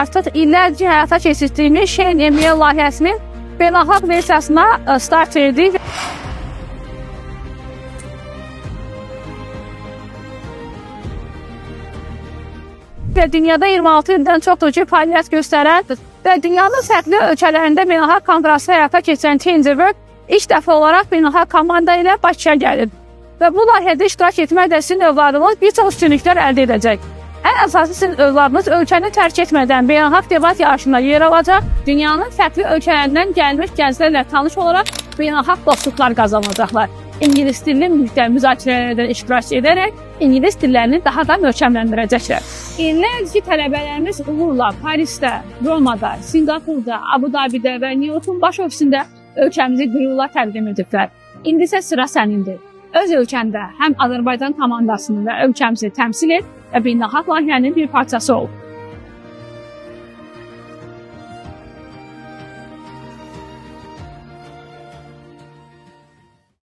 Artıq illərcə həyata keçirdiyimiz Şein MBA layihəsinin beynəlxalq versiyasına start verdik. Və dünyada 26 ildən çoxdur ki, fəaliyyət göstərən və dünyanın fərqli ölkələrində beynəlxalq konfransı həyata keçirən ChangeWork ilk dəfə olaraq beynəlxalq komanda ilə Bakıya gəlir. Və bu layihədə iştirak etməklə sizin övladınız bir çox üstünlüklər əldə edəcək. Ən əsası sizin övladınız ölkəni tərk etmədən beynəlxalq debat yarışında yer alacaq, dünyanın fərqli ölkələrindən gəlmiş gənclərlə tanış olaraq beynəlxalq dostluqlar qazanacaqlar. İngilis dilini mühitdə müzakirələrdə iştirak edərək ingilis dillərini daha da möhkəmləndirəcəklər. İllərdir ki, tələbələrimiz uğurla Parisdə, Romada, Sinqapurda, Abu Dabidə və New Yorkun baş ofisində ölkəmizi qürurla təqdim ediblər. İndi isə sıra sənindir. Öz ölkəndə həm Azərbaycan komandasını və ölkəmizi təmsil et və beynəlxalq layihənin bir parçası ol.